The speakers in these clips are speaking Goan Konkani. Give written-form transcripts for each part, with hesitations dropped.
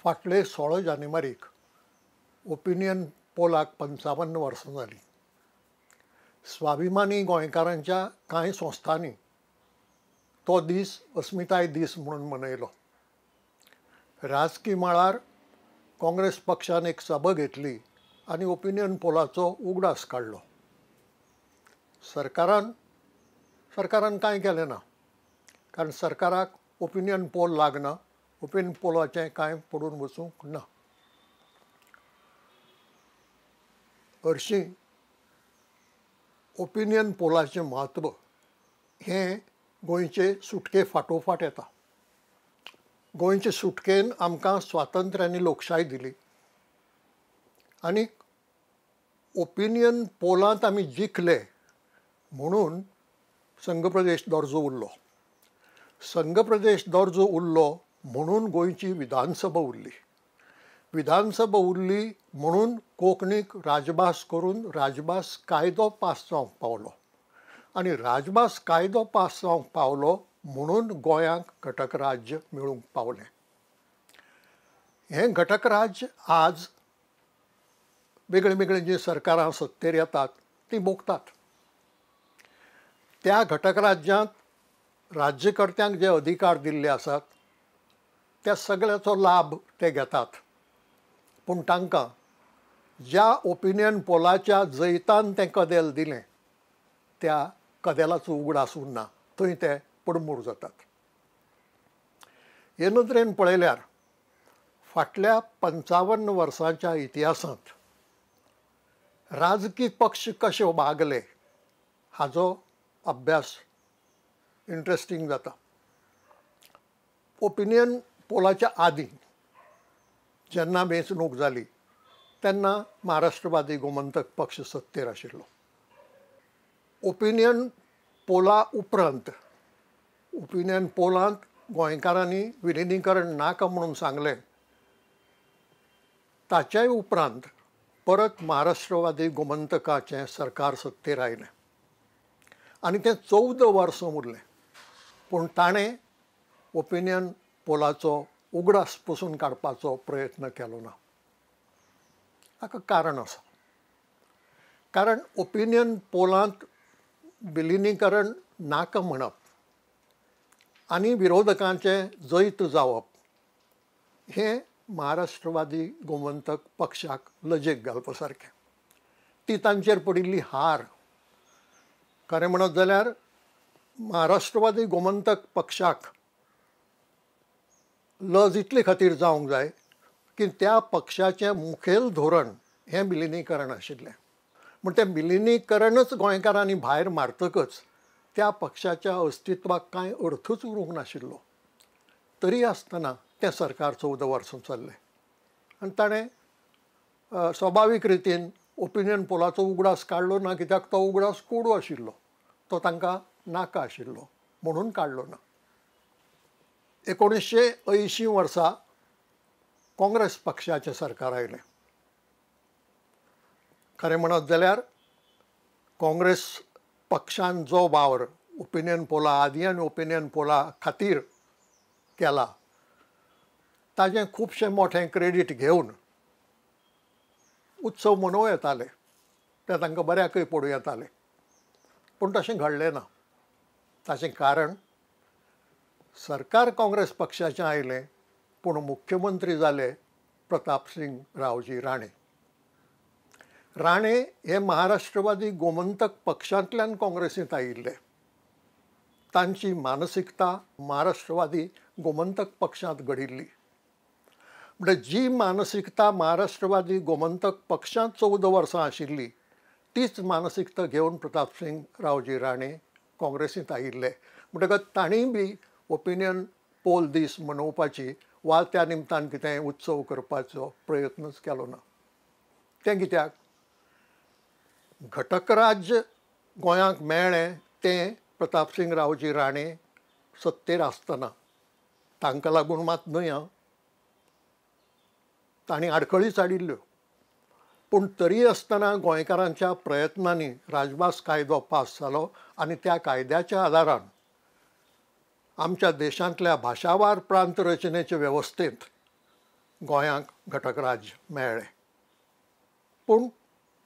फाटले 16 जानेवारीक ओपिनियन पोलाक 55 वर्सां जालीं. स्वाभिमानी गोंयकारांच्या कांय संस्थांनी तो दीस अस्मिताय दीस म्हणून मनयलो. राजकी मळार काँग्रेस पक्षान एक सभा घेतली आनी ओपिनियन पोलाचो उगडास काडलो. सरकारान कांय केलें ना, कारण सरकाराक ओपिनियन पोल लागना, ओपिनियन पोलाचें कांय पडून वचूंक ना. हरशीं ओपिनियन पोलाचें म्हत्व हें गोंयचे सुटके फाटोफाट येता. गोंयचे सुटकेन आमकां स्वातंत्र्य आनी लोकशाय दिली आनी ओपिनियन पोलांत आमी जिखले म्हणून संघ प्रदेश दर्जो उरलो. संघ प्रदेश दर्जो उरलो म्हणून गोंयची विधानसभा उरली. विधानसभा उरली म्हणून कोंकणीक राजभास करून राजभास कायदो पास जावंक पावलो आनी राजभास कायदो पास जावंक पावलो म्हणून गोंयांक घटक राज्य मेळूंक पावलें. हें घटक राज्य आज वेगळीं वेगळीं जीं सरकारां सत्तेर येतात तीं भोगतात. त्या घटक राज्यांत राज्यकर्त्यांक जे अधिकार दिल्ले आसात त्या सगळ्याचो लाभ ते घेतात, पूण तांकां ज्या ओपिनियन पोलाच्या जैतान तें कदेल दिलें त्या कदेलाचो उगडास उरना, थंय ते पडमूर जातात. हे नदरेन पळयल्यार फाटल्या 55 वर्सांच्या इतिहासांत राजकी पक्ष कशे वागले हाजो अभ्यास इंट्रस्टींग जाता. ओपिनियन पोलाच्या आदीं जेन्ना वेंचणूक जाली तेन्ना महाराष्ट्रवादी गोमंतक पक्ष सत्तेर आशिल्लो. ओपिनियन पोला उपरांत ओपिनियन पोलांत गोंयकारांनी विलिनीकरण नाका म्हणून सांगलें, ताच्याय उपरांत परत महाराष्ट्रवादी गोमंतकाचें सरकार सत्तेर आयलें आनी तें 14 वर्सां उरलें. पूण ताणें ओपिनियन पोलाचो उगडास पसून काडपाचो प्रयत्न केलो ना. हाका कारण आसा, कारण ओपिनियन पोलांत विलिनीकरण नाका म्हणप आनी विरोधकांचें जैत जावप हें महाराष्ट्रवादी गोमंतक पक्षाक लजेक घालपा सारकें. ती तांचेर पडिल्ली हार. खरें म्हणत जाल्यार महाराष्ट्रवादी गोमंतक पक्षाक लज इतले खातीर जावंक जाय की त्या पक्षाचें मुखेल धोरण हें विलिनीकरण आशिल्लें. म्हण तें विलिनीकरणच गोंयकारांनी भायर मारतकच त्या पक्षाच्या अस्तित्वाक कांय अर्थूच उरूंक नाशिल्लो. तरी आसतना तें सरकार 14 वर्सां चल्लें आनी ताणें स्वाभावीक रितीन ओपिनियन पोलाचो उगडास काडलो ना, कित्याक तो उगडास कोडू आशिल्लो, तो तांकां नाका आशिल्लो म्हणून काडलो ना. 1980 वर्सा काँग्रेस पक्षाचें सरकार आयलें. खरें म्हणत जाल्यार काँग्रेस पक्षान जो वावर ओपिनियन पोला आदीं आनी ओपिनियन पोला खातीर केला ताजें खुबशें मोठें क्रेडीट घेवन उत्सव मनोवं येताले, ते तांकां बऱ्याकय पडूं येतालें, पूण तशें घडलें ना. ताचें कारण सरकार काँग्रेस पक्षाचें आयलें पूण मुख्यमंत्री जाले प्रतापसिंग रावजी राणे. राणे हे महाराष्ट्रवादी गोमंतक पक्षांतल्यान काँग्रेसींत आयिल्ले. तांची मानसिकता महाराष्ट्रवादी गोमंतक पक्षांत घडिल्ली. म्हणजे जी मानसिकता महाराष्ट्रवादी गोमंतक पक्षांत 14 वर्सां आशिल्ली तीच मानसिकता घेवन प्रतापसिंग रावजी राणे काँग्रेसींत आयिल्ले. म्हणटकच तांणी बी ओपिनियन पोल दीस मनोवपाची वा त्या निमतान कितेंय उत्सव करपाचो प्रयत्नच केलो ना. तें कित्याक घटक राज्य गोंयांक मेळ्ळें तें प्रतापसिंग रावजी राणे सत्तेर आसतना, तांकां लागून मात न्हय, तांणी आडखळी हाडिल्ल्यो, पूण तरी आसतना गोंयकारांच्या प्रयत्नांनी राजभास कायदो पास जालो आनी त्या कायद्याच्या आदारान आमच्या देशांतल्या भाशावार प्रांत रचनेचे वेवस्थेंत गोंयांक घटक राज्य मेळ्ळें. पूण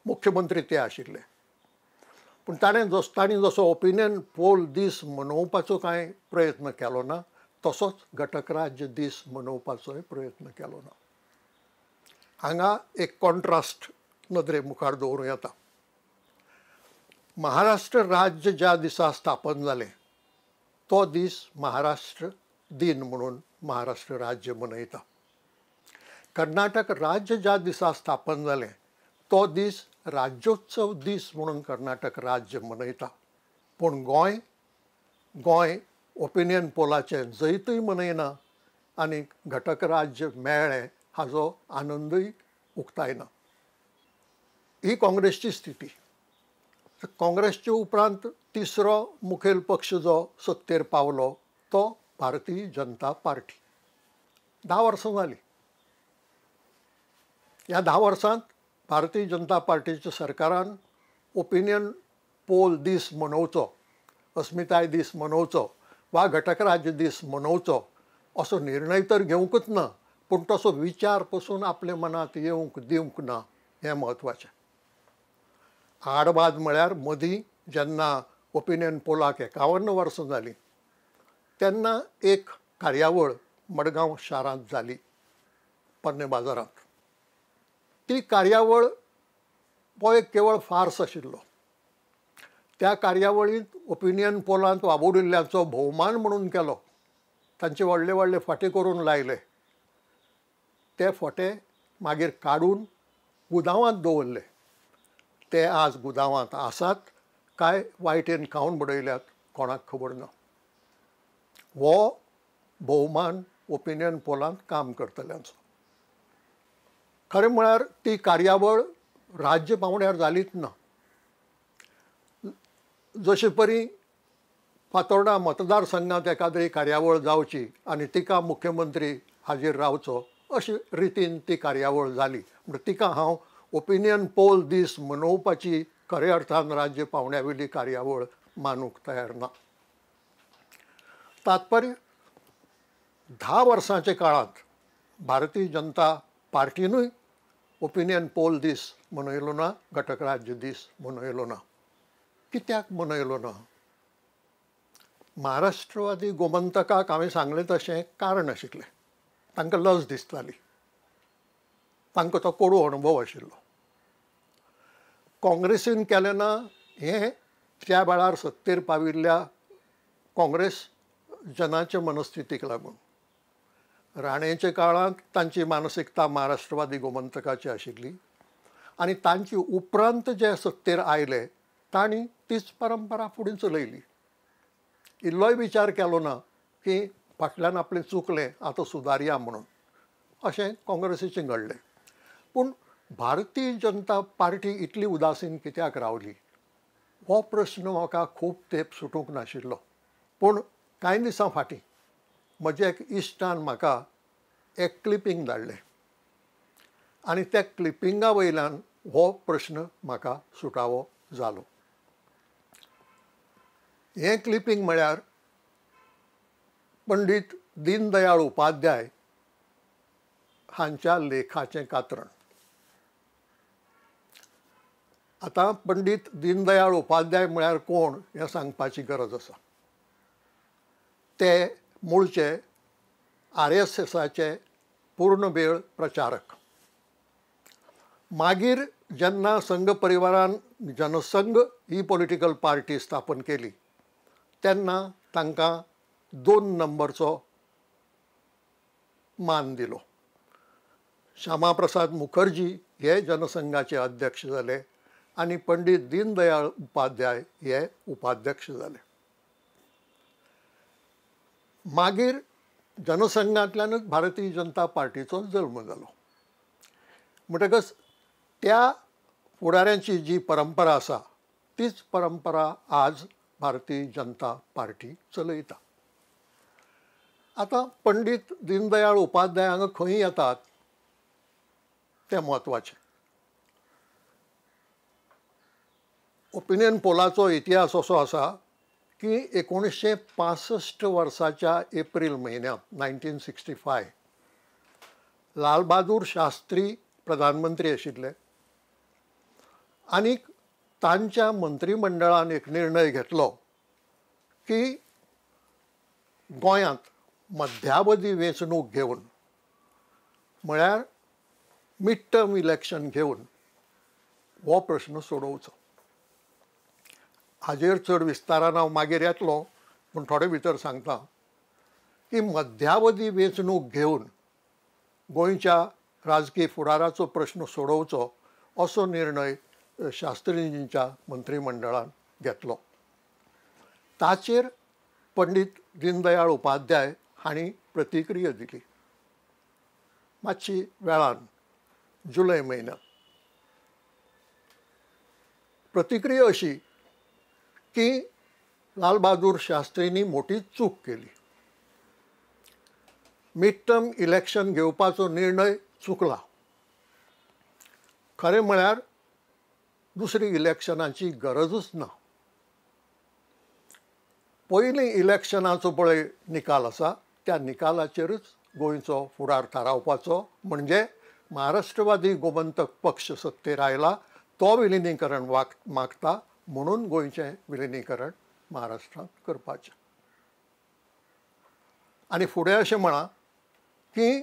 मुख्यमंत्री ते आशिल्ले. पूण तांणी जसो ओपिनियन पोल दीस मनोवपाचो कांय प्रयत्न केलो ना, तसोच घटक राज्य दीस मनोवपाचोय प्रयत्न केलो ना. हांगा एक कॉन्ट्रास्ट नदरे मुखार दवरूं येता. महाराष्ट्र राज्य ज्या दिसा स्थापन जालें तो दीस महाराष्ट्र दिन म्हणून महाराष्ट्र राज्य मनयता. कर्नाटक राज्य ज्या दिसा स्थापन जालें तो दीस राज्योत्सव दीस म्हणून कर्नाटक राज्य मनयता. पूण गोंय गोंय ओपिनियन पोलाचें जैतूय मनयना आनी घटक राज्य मेळ्ळें हाजो आनंदूय उक्तायना. ही काँग्रेसची स्थिती. काँग्रेसचे उपरांत तिसरो मुखेल पक्ष जो सत्तेर पावलो तो भारतीय जनता पार्टी. 10 वर्सां जालीं. ह्या 10 वर्सांत भारतीय जनता पार्टीच्या सरकारान ओपिनियन पोल दीस मनोवचो, अस्मिताय दीस मनोवचो वा घटक राज्य दीस मनोवचो असो निर्णय तर घेवंकच ना, पूण तसो विचार पसून आपल्या मनांत येवंक दिवंक ना हें म्हत्वाचें. आडवाद म्हळ्यार मदीं जेन्ना ओपिनियन पोलाक 51 वर्सां जालीं तेन्ना एक कार्यावळ मडगांव शारांत जाली, पोरणे बाजारांत. ती कार्यावळ हो एक केवळ फार्स आशिल्लो. त्या कार्यावळींत ओपिनियन पोलांत वावुरिल्ल्यांचो भोवमान म्हणून केलो. तांचे व्हडले व्हडले फोटे करून लायले. ते फोटे मागीर काडून गुदांवांत दवरले. ते आज गुदांवांत आसात काय वायटेन खावन बडयल्यात कोणाक खबर ना. हो भोवमान ओपिनियन पोलांत काम करतल्यांचो. खरें म्हळ्यार ती कार्यावळ राज्य पांवड्यार जालीच ना. जशे परी फातोर्डा मतदारसंघांत एकाद्री कार्यावळ जावची आनी तिका मुख्यमंत्री हाजीर रावचो अशे रितीन ती कार्यावळ जाली. म्हणून तिका हांव ओपिनियन पोल दीस मनोवपाची खऱ्या अर्थान राज्य पांवड्या वयली कार्यावळ मानूंक तयार ना. तात्पर्य 10 वर्सांच्या काळांत भारतीय जनता पार्टीनूय ओपिनियन पोल दीस मनयलो ना, घटक राज्य दीस मनयलो ना. कित्याक मनयलो ना? महाराष्ट्रवादी गोमंतकाक हांवें सांगलें तशें कारण आशिल्लें. तांकां लज दिसताली, तांकां तो कोडू अणभव आशिल्लो. काँग्रेसीन केलें ना हें त्या वेळार सत्तेर पाविल्ल्या काँग्रेस जनाचे मनस्थितीक लागून. राणेच्या काळांत तांची मानसिकता महाराष्ट्रवादी गोमंतकाची आशिल्ली आनी तांची उपरांत जे सत्तेर आयले तांणी तीच परंपरा फुडें चलयली. इल्लोय विचार केलो ना की फाटल्यान आपलें चुकलें आतां सुदारया म्हणून, अशें काँग्रेसीचें घडलें. पूण भारतीय जनता पार्टी इतली उदासीन कित्याक रावली हो प्रश्न म्हाका खूब तेंप सुटूंक नाशिल्लो. पूण कांय दिसां फाटीं म्हज्या एक इश्टान म्हाका एक क्लिपींग धाडलें आनी त्या क्लिपिंगा वयल्यान हो प्रश्न म्हाका सुटावो जालो. हें क्लिपींग म्हळ्यार पंडित दीनदयाळ उपाध्याय हांच्या लेखाचें कात्रण. आतां पंडित दीनदयाळ उपाध्याय म्हळ्यार कोण हें सांगपाची गरज आसा. ते मूळचे RSSाचे पूर्ण वेळ प्रचारक. मागीर जेन्ना संघ परिवारान जनसंघ ही पॉलिटिकल पार्टी स्थापन केली तेन्ना तांकां 2 नंबरचो मान दिलो. श्यामाप्रसाद मुखर्जी हे जनसंघाचे अध्यक्ष जाले आनी पंडित दीनदयाळ उपाध्याय हे उपाध्यक्ष जाले. मागीर जनसंघांतल्यानूच भारतीय जनता पार्टीचो जल्म जालो. म्हणटकच त्या फुडाऱ्यांची जी परंपरा आसा तीच परंपरा आज भारतीय जनता पार्टी चलयता. आतां पंडित दीनदयाळ उपाध्याय हांगा खंय येतात तें म्हत्वाचें. ओपिनियन पोलाचो इतिहास असो आसा की 1965 वर्साच्या एप्रील म्हयन्यांत 1965 लाल बहादूर शास्त्री प्रधानमंत्री आशिल्ले आनी तांच्या मंत्रीमंडळान एक निर्णय घेतलो की गोंयांत मध्यावधी वेंचणूक घेवन म्हळ्यार मिड टर्म इलेक्शन घेवन हो प्रश्न सोडोवचो. हाजेर चड विस्तारान हांव मागीर येतलो, पूण थोडे भितर सांगता की मध्यावधी वेंचणूक घेवन गोंयच्या राजकीय फुडाराचो प्रश्न सोडोवचो असो निर्णय शास्त्रीजींच्या मंत्रीमंडळान घेतलो. ताचेर पंडित दीनदयाळ उपाध्याय हांणी प्रतिक्रिया दिली मातशी वेळान, जुलय म्हयन्यांत. प्रतिक्रिया अशी की लाल बहादूर शास्त्रींनी मोठी चूक केली, मिड टर्म इलेक्शन घेवपाचो निर्णय चुकला. खरें म्हळ्यार दुसरी इलेक्शनाची गरजूच ना. पयलीं इलेक्शनाचो पळय निकाल आसा त्या निकालाचेरूच गोंयचो फुडार थारावपाचो, म्हणजे महाराष्ट्रवादी गोमंतक पक्ष सत्तेर आयला तो विलिनीकरण मागता म्हणून गोंयचें विलिनीकरण महाराष्ट्रांत करपाचें. आनी फुडें अशें म्हळां की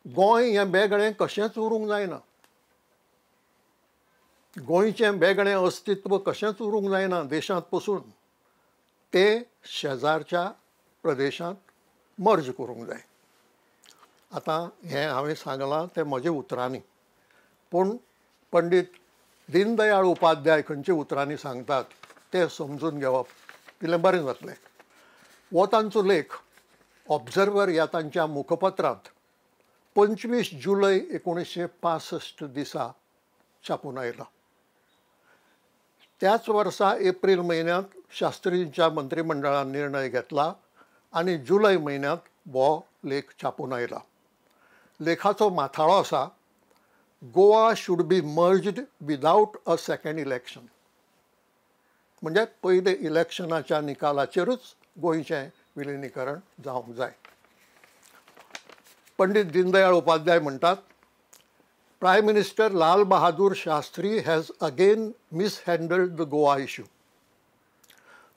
गोंय हें वेगळें कशेंच उरूंक जायना, गोंयचें वेगळें अस्तित्व कशेंच उरूंक जायना देशांत पसून, तें शेजारच्या प्रदेशांत मर्ज करूंक जाय. आतां हें हांवें सांगलां तें म्हज्या उतरांनी, पूण पंडित दीनदयाळ उपाध्याय खंयच्या उतरांनी सांगतात तें समजून घेवप तितलें बरें जातलें. हो तांचो लेख ऑब्जर्वर ह्या तांच्या मुखपत्रांत 25 जुलय 1965 दिसा छापून आयला. त्याच वर्सा एप्रील म्हयन्यांत शास्त्रींच्या मंत्रीमंडळान निर्णय घेतला आनी जुलय म्हयन्यांत हो लेख छापून आयला. लेखाचो माथाळो आसा, Goa should be merged without a second election. म्हणजे पयले इलेक्शनाच्या निकालाचेरूच गोंयचें विलिनीकरण जावंक जाय. पंडित दीनदयाळ उपाध्याय म्हणटात, Prime Minister Lal Bahadur Shastri has again mishandled the Goa issue.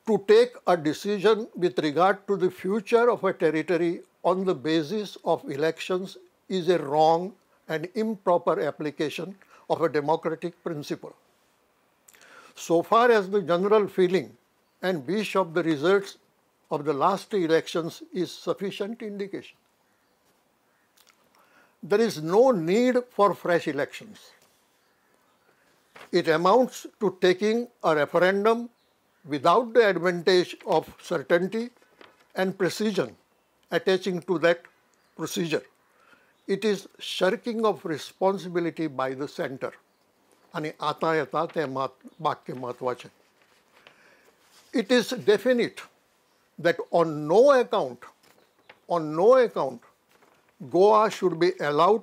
To take a decision with regard to the future of a territory on the basis of elections is a wrong and improper application of a democratic principle. So far as the general feeling and wish of the results of the last elections is sufficient indication. There is no need for fresh elections. It amounts to taking a referendum without the advantage of certainty and precision attaching to that procedure. It is shirking of responsibility by the center. आनी आतां येता तें वाक्य म्हत्वाचें. It is definite that on no account, Goa should be allowed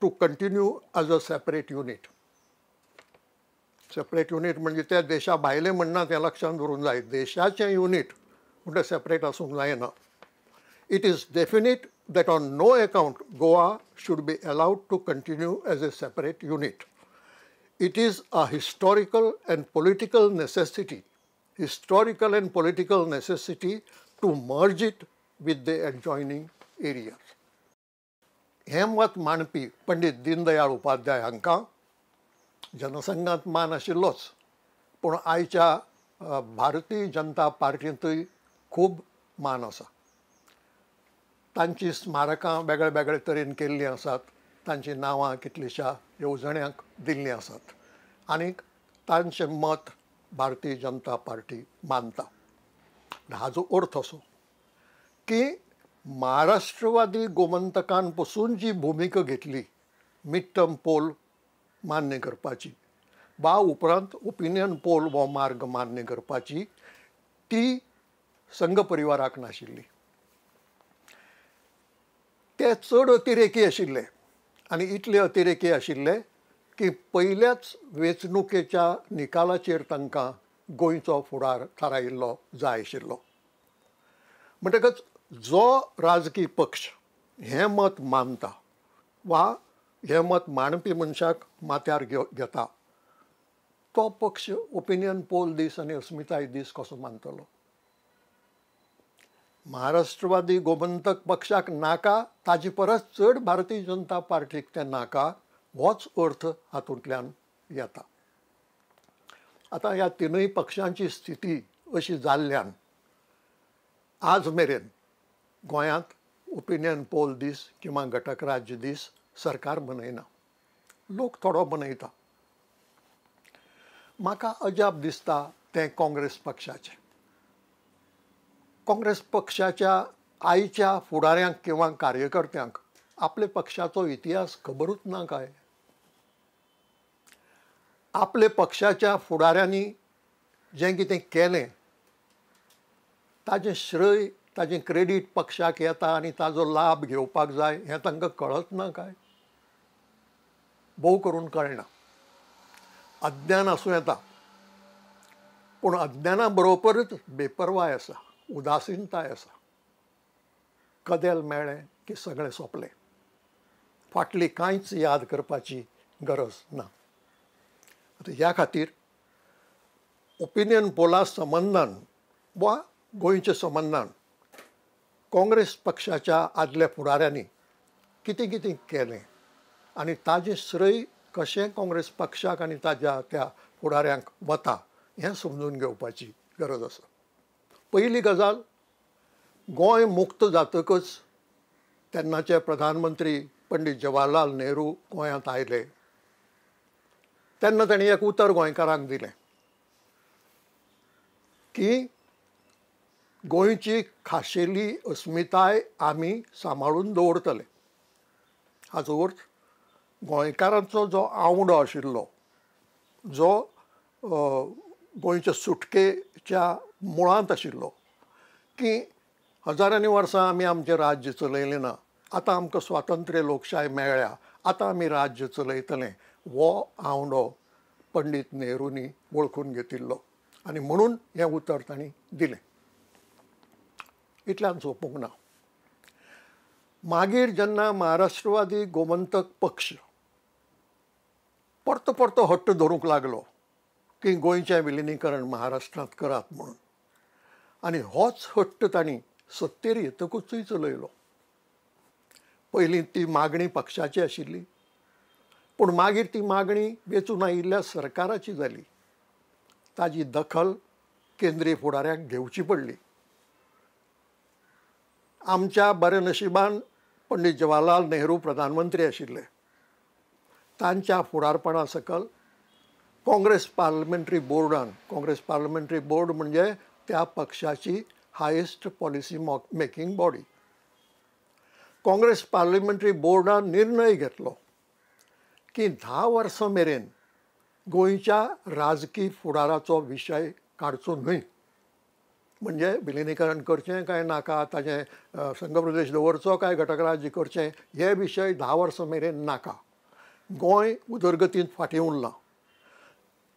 to continue as a separate unit. Separate unit म्हणजे त्या देशा भायलें म्हणना तें लक्षांत दवरूंक जाय. देशाचें युनीट म्हणटा सेपरेट आसूंक जायना. It is definite that on no account Goa should be allowed to continue as a separate unit. It is a historical and political necessity, to merge it with the adjoining areas. हें मत मांडपी पंडित दीनदयाळ उपाध्याय हांकां जनसंघांत मान आशिल्लोच, पूण आयच्या भारतीय जनता पार्टींतूय खूब मान आसा. तांची स्मारकां वेगळे वेगळे तरेन केल्लीं आसात, तांचीं नांवां कितलीश्या येवजण्यांक दिल्लीं आसात आनी तांचें मत भारतीय जनता पार्टी मानता. हाजो अर्थ असो की महाराष्ट्रवादी गोमंतकान पसून जी भुमिका घेतली मिड टर्म पोल मान्य करपाची वा उपरांत ओपिनियन पोल हो मार्ग मान्य करपाची, ती संघ परिवाराक नाशिल्ली. ते चड अतिरेकी आशिल्ले आनी इतले अतिरेकी आशिल्ले की पयल्याच वेंचणुकेच्या निकालाचेर तांकां गोंयचो फुडार थारायिल्लो जाय आशिल्लो. म्हणटकच जो राजकीय पक्ष हें मत मानता वा हें मत मांडपी मनशाक माथ्यार घेता तो पक्ष ओपिनियन पोल दीस आनी अस्मिताय दीस कसो मानतलो? महाराष्ट्रवादी गोमंतक पक्षाक नाका ताजे परस चड भारतीय जनता पार्टीक तें नाका होच अर्थ हातूंतल्यान येता. आतां ह्या तिनूय पक्षांची स्थिती अशी जाल्ल्यान आज मेरेन गोंयांत ओपिनियन पोल दीस किंवा घटक राज्य दीस सरकार मनयना, लोक थोडो मनयता. म्हाका अजाप दिसता तें काँग्रेस पक्षाचें. काँग्रेस पक्षाच्या आयच्या फुडाऱ्यांक किंवा कार्यकर्त्यांक आपल्या पक्षाचो इतिहास खबरूच ना काय? आपल्या पक्षाच्या फुडाऱ्यांनी जें कितें केलें ताजें श्रेय, ताजें क्रेडीट पक्षाक येता आनी ताजो लाभ घेवपाक जाय हें तांकां कळत ना काय? भोव करून कळना. अज्ञान आसूं येता, पूण अज्ञाना बरोबरच बेपर्वाय आसा, उदासीनताय आसा. कदेल मेळ्ळें की सगळें सोंपलें, फाटली कांयच याद करपाची गरज ना. आतां ह्या खातीर ओपिनियन पोला संबंदान वा गोंयच्या संबंदान काँग्रेस पक्षाच्या आदल्या फुडाऱ्यांनी कितें कितें केलें आनी ताजें श्रेय कशें काँग्रेस पक्षाक आनी ताज्या त्या फुडाऱ्यांक वता हें समजून घेवपाची गरज आसा. पयली गजाल, गोंय मुक्त जातकच तेन्नाचे प्रधानमंत्री पंडित जवाहरलाल नेहरू गोंयांत आयले तेन्ना तांणी एक उतर गोंयकारांक दिलें की गोंयची खाशेली अस्मिताय आमी सांबाळून दवरतले. हाचो अर्थ गोंयकारांचो जो आंवडो आशिल्लो, जो गोंयच्या सुटकेच्या मुळांत आशिल्लो की हजारांनी वर्सां आमी आमचें राज्य चलयलें ना, आतां आमकां स्वातंत्र्य लोकशाय मेळ्ळ्या, आतां आमी राज्य चलयतले, हो आंवडो पंडित नेहरूंनी वळखून घेतिल्लो आनी म्हणून हें उतर तांणी दिलें. इतल्यान सोंपूंक ना. मागीर जेन्ना महाराष्ट्रवादी गोमंतक पक्ष परतो परतो हट्ट धरूंक लागलो की गोंयचें विलिनीकरण महाराष्ट्रांत करात म्हणून, आनी होच हट्ट तांणी सत्तेर येतकूचय चलयलो. पयलीं ती मागणी पक्षाची आशिल्ली, पूण मागीर ती मागणी वेंचून आयिल्ल्या सरकाराची जाली. ताजी दखल केंद्रीय फुडाऱ्यांक घेवची पडली. आमच्या बऱ्या नशिबान पंडित जवाहरलाल नेहरू प्रधानमंत्री आशिल्ले. तांच्या फुडारपणा सकल काँग्रेस पार्लमेंटरी बोर्डान, काँग्रेस पार्लमेंटरी बोर्ड म्हणजे त्या पक्षाची highest policy making body, Congress parliamentary बोर्डान निर्णय घेतलो की 10 वर्सां मेरेन गोंयच्या राजकी फुडाराचो विशय काडचो न्हय. म्हणजे विलिनीकरण करचें काय नाका, ताजें संघ प्रदेश दवरचो काय घटक राज्य करचें, हे विशय 10 वर्सां मेरेन नाका. गोंय उदरगतींत फाटीं उरलां,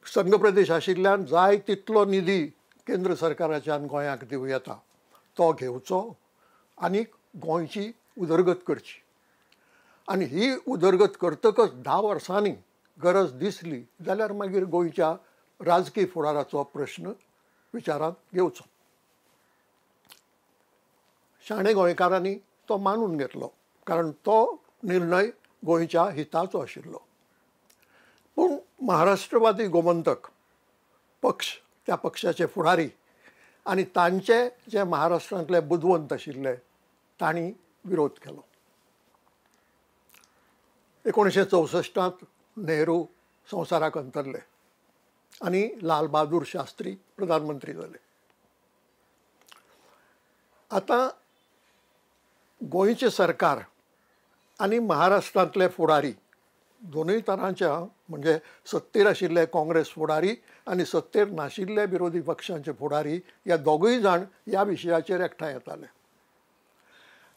संघ प्रदेश आशिल्ल्यान जाय तितलो निधी केंद्र सरकाराच्यान गोंयाक दिवं येता, तो घेवचो आनी गोंयची उदरगत करची. आनी ही उदरगत करतकच 10 वर्सांनी गरज दिसली जाल्यार मागीर गोंयच्या राजकी फुडाराचो प्रश्न विचारांत घेवचो. शाणे गोंयकारांनी तो मानून घेतलो, कारण तो निर्णय गोंयच्या हिताचो आशिल्लो. पूण महाराष्ट्रवादी गोमंतक पक्ष, त्या पक्षाचे फुडारी आनी तांचे जे महाराष्ट्रांतले बुदवंत आशिल्ले तांणी विरोध केलो. 1964 नेहरू संवसाराक अंतरले आनी लाल बहादूर शास्त्री प्रधानमंत्री जाले. आतां गोंयचें सरकार आनी महाराष्ट्रांतले फुडारी दोनूय तरांच्या, म्हणजे सत्तेर आशिल्ले काँग्रेस फुडारी आनी सत्तेर नाशिल्ले विरोधी पक्षांचे फुडारी, ह्या दोगूय जाण ह्या विशयाचेर एकठांय येताले.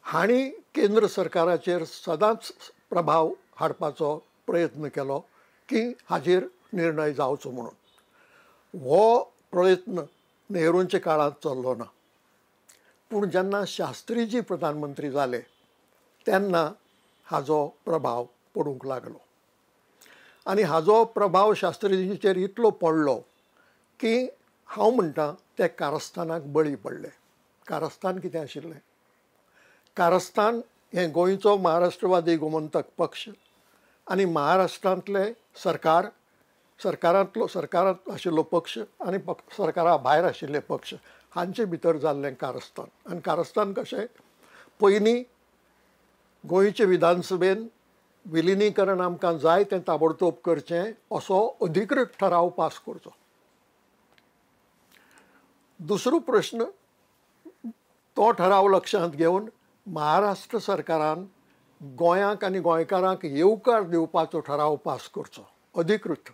हांणी केंद्र सरकाराचेर सदांच प्रभाव हाडपाचो प्रयत्न केलो की हाजेर निर्णय जावचो म्हणून. हो प्रयत्न नेहरूंच्या काळांत चल्लो ना, पूण जेन्ना शास्त्रीजी प्रधानमंत्री जाले तेन्ना हाजो प्रभाव पडूंक लागलो आनी हाजो प्रभाव शास्त्रीजीचेर इतलो पडलो की हांव म्हणटा ते कारस्थानाक बळी पडले. कारस्थान कितें आशिल्लें? कारस्थान हें गोंयचो महाराष्ट्रवादी गोमंतक पक्ष आनी महाराष्ट्रांतले सरकार, सरकारांत आशिल्लो पक्ष आनी सरकारा भायर आशिल्ले पक्ष हांचे भितर जाल्लें कारस्थान. आनी कारस्थान कशें? पयलीं गोंयचे विधानसभेन विलिनीकरण आमकां जाय तें ताबडतोब करचें असो अधिकृत ठराव पास करचो. दुसरो प्रश्न, तो ठराव लक्षांत घेवन महाराष्ट्र सरकारान गोंयांक आनी गोंयकारांक येवकार दिवपाचो ठराव पास करचो अधिकृत.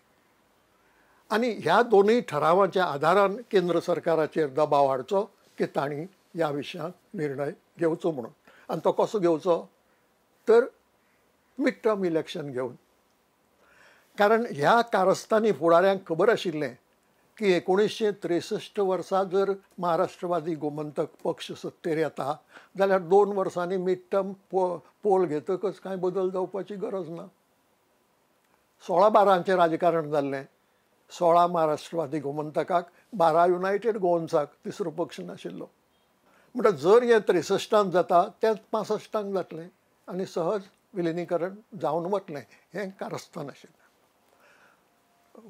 आनी ह्या दोनूय ठरावांच्या आदारान केंद्र सरकाराचेर दबाव हाडचो की तांणी ह्या विशयांत निर्णय घेवचो म्हणून. आनी तो कसो घेवचो? तर मिड टर्म इलेक्शन घेवन. कारण ह्या कारस्थानी फुडाऱ्यांक खबर आशिल्लें की 1963 वर्सा जर महाराष्ट्रवादी गोमंतक पक्ष सत्तेर येता जाल्यार 2 वर्सांनी मिड टर्म पोल घेतकच कांय बदल जावपाची गरज ना. 16-12 राजकारण जाल्लें. 16 महाराष्ट्रवादी गोमंतकाक, 12 युनायटेड गोवन्साक, तिसरो पक्ष नाशिल्लो. म्हणटा जर हें 63 जाता तेंच 65 जातलें आनी सहज विलिनीकरण जावन वतलें. हें कारस्थान आशिल्लें.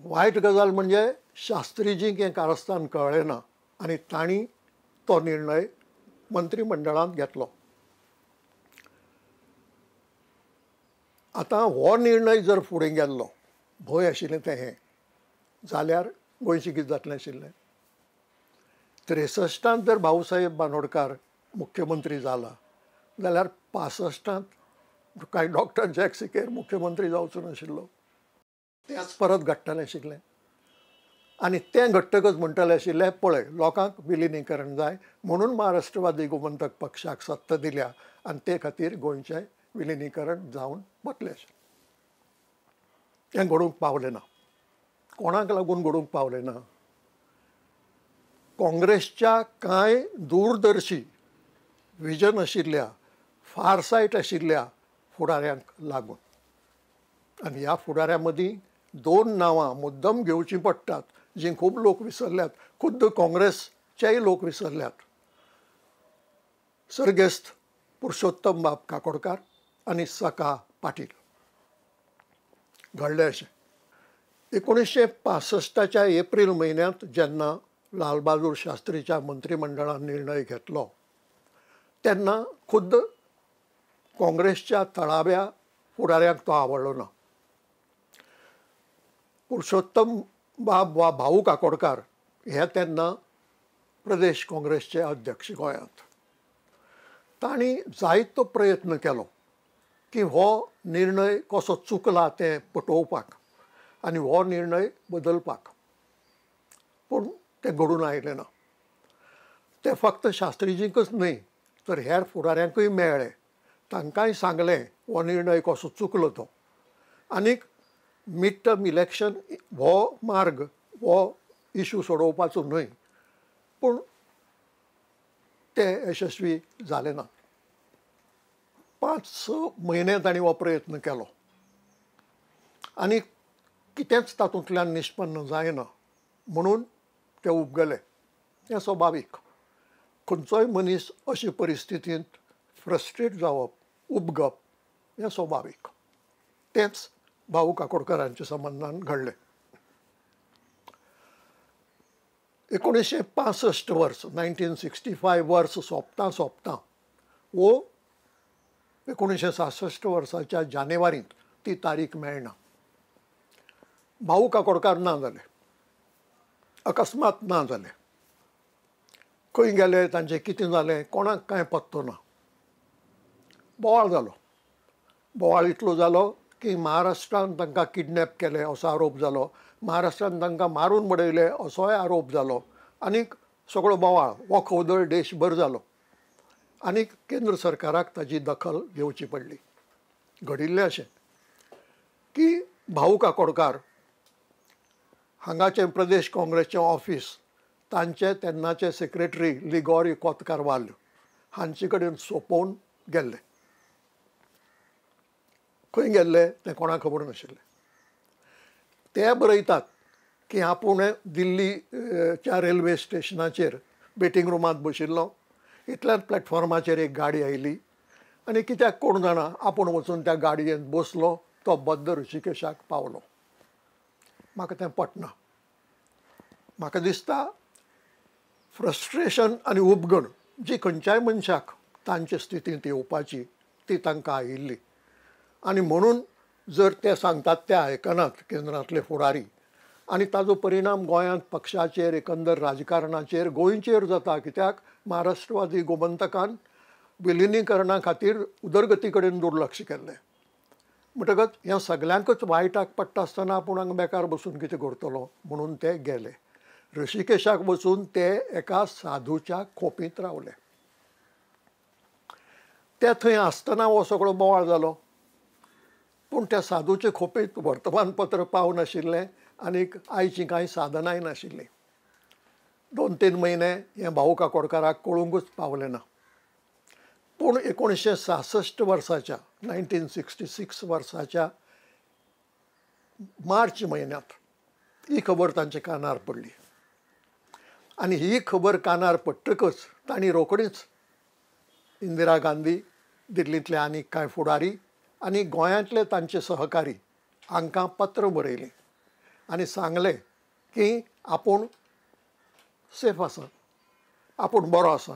वायट गजाल म्हणजे शास्त्रीजींक हें कारस्थान कळ्ळें ना आनी तांणी तो निर्णय मंत्रिमंडळांत घेतलो. आतां हो निर्णय जर फुडें गेल्लो, भंय आशिल्लें तें हें, जाल्यार गोंयचें कितें जातलें आशिल्लें? 63 जर भाऊसाहेब बांदोडकार मुख्यमंत्री जाला जाल्यार 65 कांय डॉक्टर जॅक सिकेर मुख्यमंत्री जावचो नाशिल्लो. तेंच परत घडटलें आशिल्लें. आनी तें घडटकच म्हणटलें आशिल्लें, पळय लोकांक विलिनीकरण जाय म्हणून महाराष्ट्रवादी गोमंतक पक्षाक सत्ता दिल्या आनी ते खातीर गोंयचें विलिनीकरण जावन वतलें आशिल्लें. तें घडूंक पावलें ना. कोणाक लागून घडूंक पावलें ना? काँग्रेसच्या कांय दूरदर्शी विजन आशिल्ल्या, फारसायट आशिल्ल्या फुडाऱ्यांक लागून. आनी ह्या फुडाऱ्यां मदीं 2 नांवां मुद्दम घेवचीं पडटात जीं खूब लोक विसरल्यात, खुद्द काँग्रेसचेय लोक विसरल्यात. सर्गेस्त पुरुषोत्तम बाब काकोडकार आनी सका पाटील. घडलें अशें, 1965 एप्रील म्हयन्यांत जेन्ना लाल बहादूर शास्त्रीच्या मंत्रिमंडळान निर्णय घेतलो तेन्ना खुद्द काँग्रेसच्या थळाव्या फुडाऱ्यांक तो आवडलो ना. पुरुषोत्तम बाब वा भाऊ काकोडकार हे तेन्ना प्रदेश काँग्रेसचे अध्यक्ष गोंयांत. तांणी जायतो प्रयत्न केलो की हो निर्णय कसो चुकला तें पटोवपाक आनी हो निर्णय बदलपाक, पूण तें घडून आयलें ना. तें फक्त शास्त्रीजींकच न्हय तर हेर फुडाऱ्यांकूय मेळ्ळे, तांकांय सांगलें हो निर्णय कसो चुकलो तो. आनीक मिड टर्म इलेक्शन हो मार्ग, हो इशू सोडोवपाचो न्हय, पूण ते यशस्वी जाले ना. 5-6 म्हयने तांणी हो प्रयत्न केलो आनी कितेंच तातूंतल्यान निष्पन्न जायना म्हणून ते उबगले. हें स्वाभावीक. खंयचोय मनीस अशे परिस्थितींत फ्रस्ट्रेट जावप, उबगप हें स्वाभावीक. तेंच भाऊ काकोडकरांच्या संबंदान घडलें. 1965 वर्स, 1965 वर्स सोंपता सोंपता वो 1966 वर्साच्या जानेवारींत ती तारीख मेळना. भाऊ काकोडकार ना जाले, अकस्मात ना जाले. खंय गेले, तांचें कितें जालें, कोणाक कांय पत्तो ना. बोवाळ जालो. बोवाळ इतलो जालो की महाराष्ट्रान तांकां किडनॅप केले असो आरोप जालो, महाराष्ट्रान तांकां मारून बडयले असोय आरोप जालो आनीक सगळो बोवाळ हो खवदळ देशभर जालो आनीक केंद्र सरकाराक ताजी दखल घेवची पडली. घडिल्लें अशें की भाऊ काकोडकार हांगाचें प्रदेश काँग्रेसचें ऑफिस तांचे तेन्नाचे सेक्रेटरी लिगोरी कोतकार वाल्य हांचे कडेन सोंपोवन गेल्ले. खंय गेल्ले तें कोणाक खबर नाशिल्लें. ते बरयतात की आपूण दिल्लीच्या रेल्वे स्टेशनाचेर वेटिंग रुमांत बशिल्लो, इतल्यान प्लॅटफॉर्माचेर एक गाडी आयली आनी कित्याक कोण जाणा आपूण वचून त्या गाडयेंत बसलो, तो बद्द ऋषिकेशाक पावलो. म्हाका तें पटना. म्हाका दिसता फ्रस्ट्रेशन आनी उबगण जी खंयच्याय मनशाक तांचे स्थितींत येवपाची ती तांकां आयिल्ली आनी म्हणून जर ते सांगतात ते आयकनात केंद्रांतले फुडारी आनी ताजो परिणाम गोंयांत पक्षाचेर, एकंदर राजकारणाचेर, गोंयचेर जाता. कित्याक महाराष्ट्रवादी गोमंतकान विलिनीकरणा खातीर उदरगती कडेन दुर्लक्ष केल्लें. म्हणटकच ह्या सगल्यांकच वायटाक पडटा आसतना आपूण हांगा बेकार बसून कितें करतलो म्हणून ते गेले. ऋषिकेशाक वचून ते एका साधूच्या खोपींत रावले. ते थंय आसतना हो सगळो बोवाळ जालो, पूण त्या साधूचे खोपींत वर्तमानपत्र पावनाशिल्लें आनीक आयचीं कांय साधनांय नाशिल्लीं. 2-3 म्हयने हें भाऊ काकोडकाराक कळूंकच पावलें ना. पूण 1966 वर्साच्या 1966 वर्साच्या मार्च म्हयन्यांत ही खबर तांच्या कानार पडली आनी ही खबर कानार पडटकच तांणी रोखडीच इंदिरा गांधी, दिल्लींतले आनीक कांय फुडारी आनी गोंयांतले तांचे सहकारी हांकां पत्र बरयलें आनी सांगलें की आपूण सेफ आसा, आपूण बरो आसा,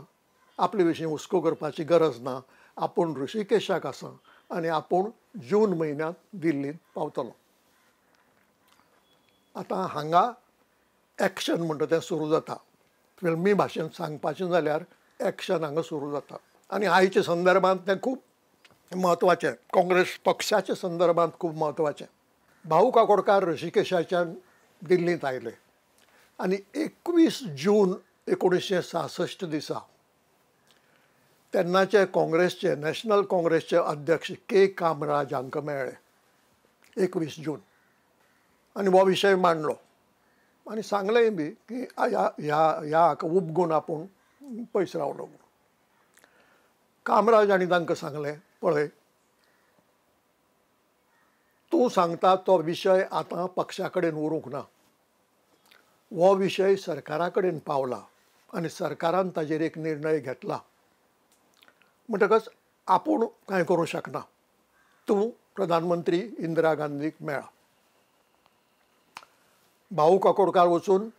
आपले विशीं हुस्को करपाची गरज ना, आपूण ऋषिकेशाक आसा आनी आपूण जून म्हयन्यांत दिल्लींत पावतलो. आतां हांगा एक्शन म्हणटा तें सुरू जाता. फिल्मी भाशेंत सांगपाचें जाल्यार एक्शन हांगा सुरू जाता आनी आयच्या संदर्भांत तें खूब म्हत्वाचें, काँग्रेस पक्षाच्या संदर्भांत खूब म्हत्वाचें. भाऊ काकोडकार ऋषिकेशाच्यान दिल्लींत आयले आनी 21 जून 1966 दिसा तेन्नाचे काँग्रेसचे, नॅशनल काँग्रेसचे अध्यक्ष के कामराज हांकां मेळ्ळे 21 जून आनी हो विशय मांडलो आनी सांगलेंय बी की ह्या ह्या हाका उबगून आपूण पयस रावलो म्हणून. कामराज हांणी तांकां सांगलें, पळय तूं सांगता तो विशय आतां पक्षा कडेन उरूंक ना, हो विशय सरकारा कडेन पावला आनी सरकारान ताजेर एक निर्णय घेतला, म्हणटकच आपूण कांय करूंक शकना, तूं प्रधानमंत्री इंदिरा गांधीक मेळा. भाऊ काकोडकार वचून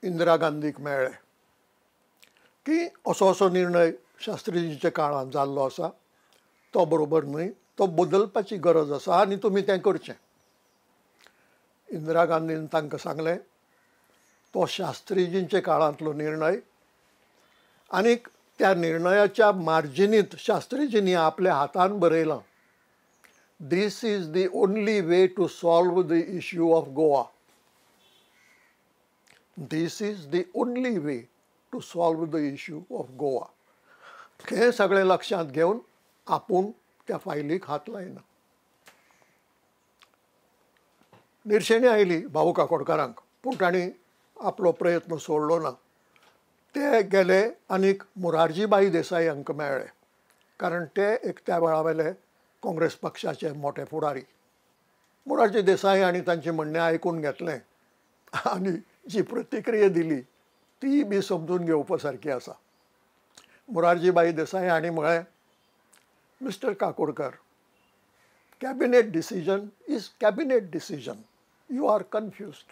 इंदिरा गांधीक मेळ्ळे की असो असो निर्णय शास्त्रीजीच्या काळांत जाल्लो आसा, तो बरोबर न्हय, तो बदलपाची गरज आसा आनी तुमी तें करचें. इंदिरा गांधीन तांकां सांगलें तो शास्त्रीजींच्या काळांतलो निर्णय आनीक त्या निर्णयाच्या मार्जिनीत शास्त्रीजींनी आपल्या हातान बरयलां, this is the only way to solve the issue of Goa, this is the only way to solve the issue of Goa. हें सगळें लक्षांत घेवन आपूण त्या फायलीक हात लायना. निर्शेणी आयली भाऊ काकोडकारांक, पूण तांणी आपलो प्रयत्न सोडलो ना. ते गेले आनीक मोरारजीभाई देसाई हांकां मेळ्ळे, कारण ते एक त्या वेळा वेले काँग्रेस पक्षाचे मोठे फुडारी. मोरारजी देसाई हांणी तांचें म्हणणें आयकून घेतलें आनी जी प्रतिक्रिया दिली ती बी समजून घेवपा सारकी आसा. मोरारजीभाई देसाई हांणी म्हळें, Mister Kakodkar, cabinet decision is cabinet decision, you are confused.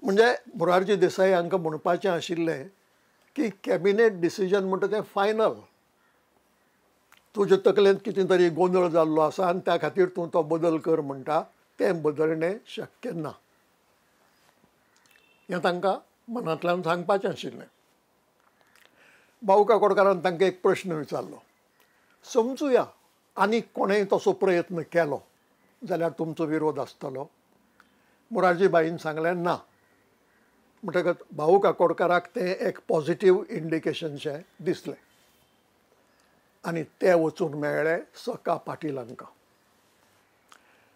म्हणजे मोरारजी देसाई हांकां म्हणपाचें आशिल्लें की कॅबिनेट डिसिजन म्हणटा तें फायनल, तुजे तकलेंत कितें तरी गोंदळ जाल्लो आसा आनी त्या खातीर तूं तो बदल कर म्हणटा, तें बदलणें शक्य ना, हें तांकां मनांतल्यान सांगपाचें आशिल्लें. भाऊ काकोडकारान तांकां एक प्रश्न विचारलो, समजुया आनी कोणेंय तसो प्रयत्न केलो जाल्यार तुमचो विरोध आसतलो? मोरारजीभाईन सांगलें ना. म्हणटकच भाऊ काकोडकाराक तें एक पॉझिटीव इंडिकेशनशें दिसलें आनी ते वचून मेळ्ळे सका पाटील हांकां.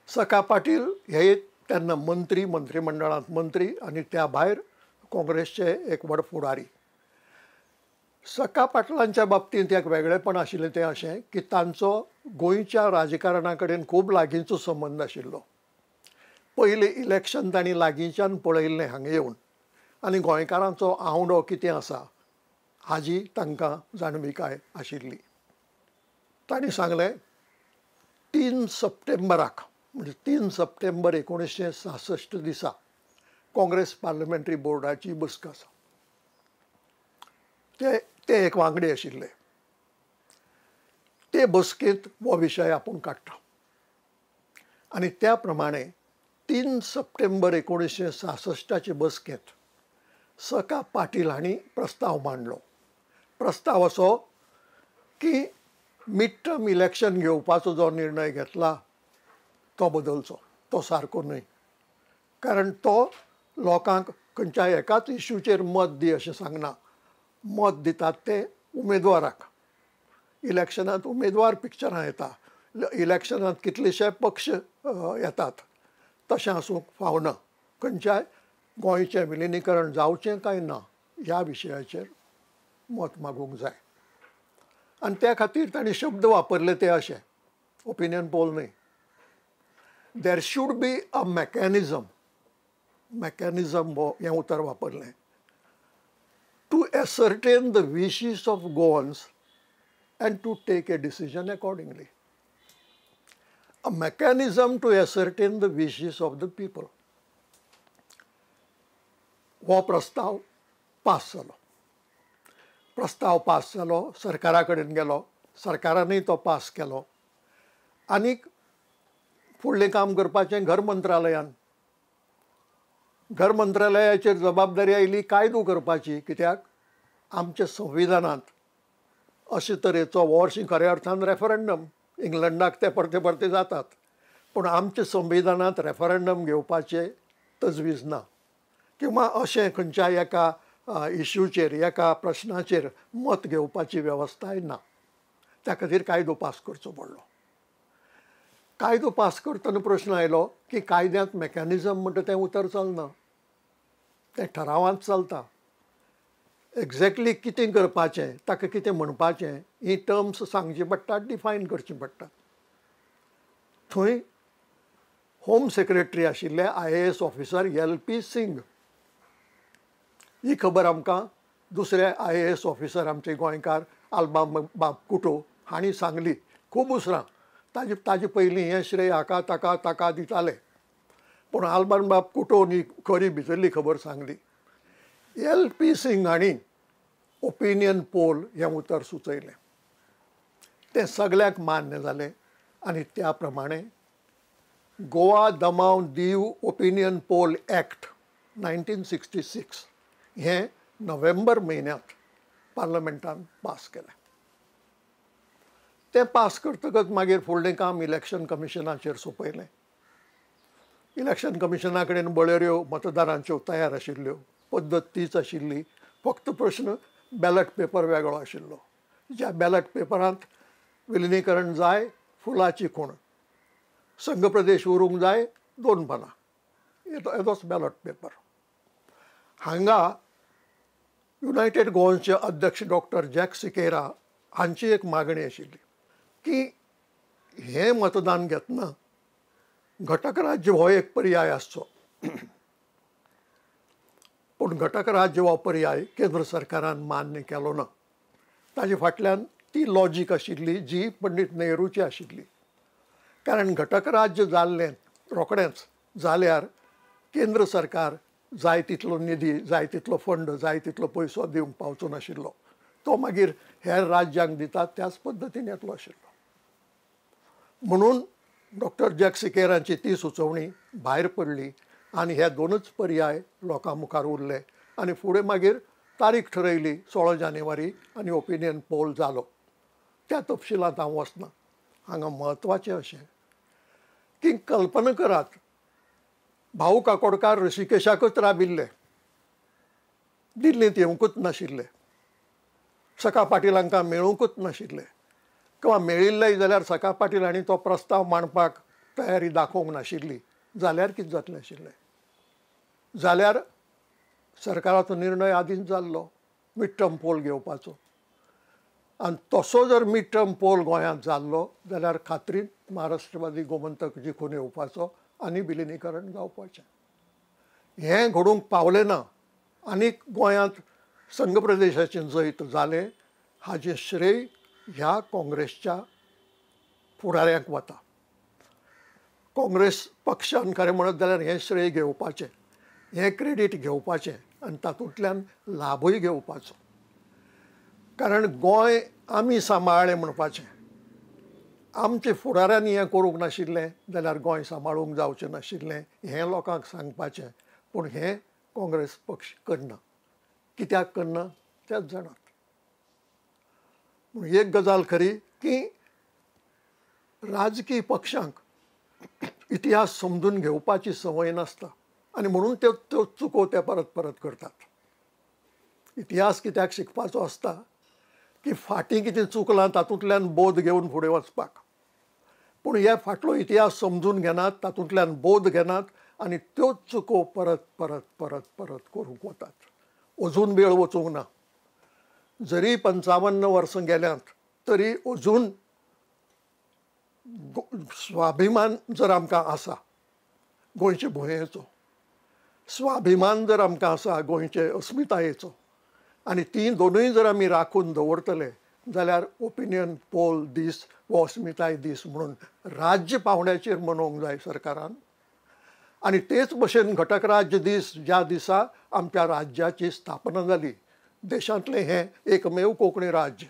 सका पाटील हे तेन्ना मंत्री, मंत्रिमंडळांत मंत्री आनी त्या भायर काँग्रेसचे एक व्हड फुडारी. सका पाटलांच्या बाबतींत एक वेगळेपण आशिल्लें तें अशें की तांचो गोंयच्या राजकारणा कडेन खूब लागींचो संबंद आशिल्लो. पयलें इलेक्शन तांणी लागींच्यान पळयल्लें हांगा येवन आनी गोंयकारांचो आंवडो कितें आसा हाजी तांकां जाणविकाय आशिल्ली. तांणी सांगलें 3 सप्टेंबराक म्हणजे 3 सप्टेंबर 1966 दिसा काँग्रेस पार्लमेंटरी बोर्डाची बसका आसा. ते एक वांगडी आशिल्ले. ते बसकेंत हो विशय आपूण काडटा आनी त्या प्रमाणे 3 सप्टेंबर 1966 बसकेंत सका पाटील हांणी प्रस्ताव मांडलो. प्रस्ताव असो की मिड टर्म इलेक्शन घेवपाचो जो निर्णय घेतला तो बदलचो, तो सारको न्हय, कारण तो लोकांक खंयच्या एकाच इश्यूचेर मत दी अशें सांगना. मत दितात ते उमेदवाराक. इलेक्शनांत उमेदवार पिक्चरां येता, इलेक्शनांत कितलेशे पक्ष येतात. तशें आसूंक फावना. खंयच्याय गोंयचें विलिनीकरण जावचें काय ना ह्या विशयाचेर मत मागूंक जाय. आनी त्या खातीर तांणी शब्द वापरले ते अशे, ओपिनियन पोल न्हय, there should be a mechanism. Mechanism हो हें उतर वापरलें, to ascertain the wishes of Goans and to take a decision accordingly. A mechanism to ascertain the wishes of the people. हो प्रस्ताव पास जालो. प्रस्ताव पास जालो, सरकारा कडेन गेलो, सरकारानूय तो पास केलो. आनीक फुडलें काम करपाचें घर मंत्रालयान. घर मंत्रालयाचेर जबाबदारी आयली कायदो करपाची, कित्याक आमच्या संविधानांत अशे तरेचो वर्शी खऱ्या अर्थान रेफरंडम, इंग्लंडाक ते परते परते जातात, पूण आमच्या संविधानांत रेफरंडम घेवपाचें तजवीज ना किंवा अशें खंयच्याय एका इश्यूचेर एका प्रश्नाचेर मत घेवपाची वेवस्थाय ना. त्या खातीर कायदो पास करचो पडलो. कायदो पास करतना प्रश्न आयलो की कायद्यांत मॅकॅनिजम म्हणटा तें उतर चलना, तें ठरावांत चलता. एक्झॅक्टली कितें करपाचें, ताका कितें म्हणपाचें, ही टर्म्स सांगची पडटात, डिफायन करची पडटात. थंय होम सेक्रेटरी आशिल्ले IAS officer LP Singh, ही खबर आमकां दुसरे IAS officer आमचे गोंयकार आल्बाम बाब कुटो हांणी सांगली खूब उसरां. ताजे पयलीं हें श्रेय हाका ताका ताका दिताले, पूण आल्बाम बाब कुटोन ही खरी भितरली खबर सांगली. LP Singh हांणी ओपिनियन पोल हें उतर सुचयलें, तें सगळ्यांक मान्य जालें आनी त्या प्रमाणे Goa Daman Diu opinion poll act 1966 हें नोव्हेंबर म्हयन्यांत पार्लमेंटान पास केलें. तें पास करतकच मागीर फुडलें काम इलेक्शन कमिशनाचेर सोंपयलें. इलेक्शन कमिशना कडेन वळेऱ्यो मतदारांच्यो तयार आशिल्ल्यो, पद्दत तीच आशिल्ली, फक्त प्रश्न बॅलट पेपर वेगळो आशिल्लो. ज्या बॅलट पेपरांत विलिनीकरण जाय फुलाची खूण, संघ प्रदेश उरूंक जाय 2 पानां, येदोच बॅलट पेपर. हांगा युनायटेड गोवन्सचे अध्यक्ष डॉक्टर जॅक सिकेरा हांची एक मागणी आशिल्ली की हें मतदान घेतना घटक राज्य हो एक पर्याय आसचो, पूण घटक राज्य हो पर्याय केंद्र सरकारान मान्य केलो ना. ताजे फाटल्यान ती लॉजीक आशिल्ली जी पंडित नेहरूची आशिल्ली, कारण घटक राज्य जाल्लें रोखडेंच जाल्यार केंद्र सरकार जाय तितलो निधी, जाय तितलो फंड, जाय तितलो पयसो दिवंक पावचो नाशिल्लो. तो मागीर हेर राज्यांक दितात त्याच पद्दतीन येतलो आशिल्लो. म्हणून डॉक्टर जॅक सिकेरांची ती सुचोवणी भायर पडली आनी हे दोनूच पर्याय लोकां मुखार उरले. आनी फुडें मागीर तारीख ठरयली 16 जानेवारी आनी ओपिनियन पोल जालो. त्या तपशिलांत हांव वचना. हांगा म्हत्वाचें अशें की कल्पना करात, भाऊ काकोडकार ऋषिकेशाकच राविल्ले, दिल्लींत येवंकूच नाशिल्ले, सका पाटील हांकां मेळुंकूच नाशिल्ले, किंवा मेळिल्लेय जाल्यार सका पाटील हांणी तो प्रस्ताव मांडपाक तयारी दाखोवंक नाशिल्ली जाल्यार कितें जातलें आशिल्लें? जाल्यार सरकाराचो निर्णय आदींच जाल्लो मिड टर्म पोल घेवपाचो. आनी तसो जर मिड टर्म पोल गोंयांत जाल्लो जाल्यार खात्रीन महाराष्ट्रवादी गोमंतक जिखून येवपाचो आनी विलिनीकरण जावपाचें. हें घडूंक पावलें ना आनीक गोंयांत संघ प्रदेशाचें जैत जालें हाजें श्रेय ह्या काँग्रेसच्या फुडाऱ्यांक वता. काँग्रेस पक्षान खरें म्हणत जाल्यार हें श्रेय घेवपाचें, हें क्रेडीट घेवपाचें आनी तातूंतल्यान लाभूय घेवपाचो. कारण गोंय आमी सांबाळ्ळें म्हणपाचें, आमचे फुडाऱ्यांनी हें करूंक नाशिल्लें जाल्यार गोंय सांबाळूंक जावचें नाशिल्लें हें लोकांक सांगपाचें. पूण हें काँग्रेस पक्ष करना. कित्याक करना तेच जाणात. पूण एक गजाल खरी की राजकीय पक्षांक इतिहास समजून घेवपाची संवय नासता आनी म्हणून त्यो त्यो चुको ते परत परत करतात. इतिहास कित्याक शिकपाचो आसता की फाटीं कितें चुकलां तातूंतल्यान बोध घेवन फुडें वचपाक. पूण हे फाटलो इतिहास समजून घेनात, तातूंतल्यान बोध घेनात आनी त्योच चुको परत परत परत परत करूंक वतात. अजून वेळ वचूंक ना. जरी 55 वर्सां गेल्यांत तरी अजून स्वाभिमान जर आमकां आसा गोंयचे भुंयेचो, स्वाभिमान जर आमकां आसा गोंयचे अस्मितायेचो आनी ती दोनूय जर आमी राखून दवरतले जाल्यार ओपिनियन पोल दीस वो अस्मिताय दीस म्हणून राज्य पावंड्याचेर मनोवंक जाय सरकारान. आनी तेच भशेन घटक राज्य दीस ज्या दिसा आमच्या राज्याची स्थापना जाली, देशांतलें हें एकमेव कोंकणी राज्य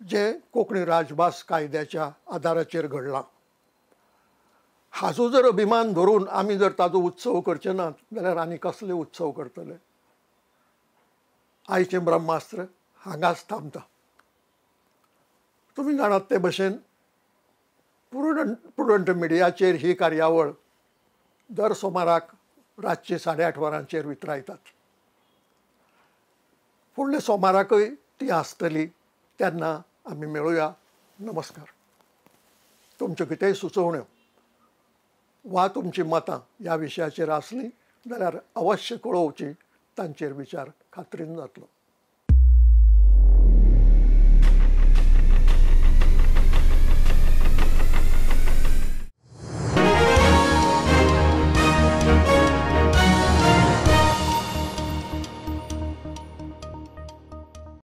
जें कोंकणी राजभास कायद्याच्या आदाराचेर घडलां, हाजो जर अभिमान धरून आमी जर ताजो उत्सव करचे नात जाल्यार आनी कसले उत्सव करतले? आयचें ब्रह्मास्त्र हांगाच थांबता. तुमी जाणात ते भशेन प्रुडंट मिडियाचेर ही कार्यावळ दर सोमाराक रातचे 8:30 वरांचेर वितरायतात. फुडल्या सोमाराकय ती आसतली, तेन्ना आमी मेळुया. नमस्कार. तुमच्यो कितेंय सुचोवण्यो वा तुमचीं मतां ह्या विशयाचेर आसलीं जाल्यार अवश्य कळोवचीं, तांचेर विचार खात्रीन जातलो.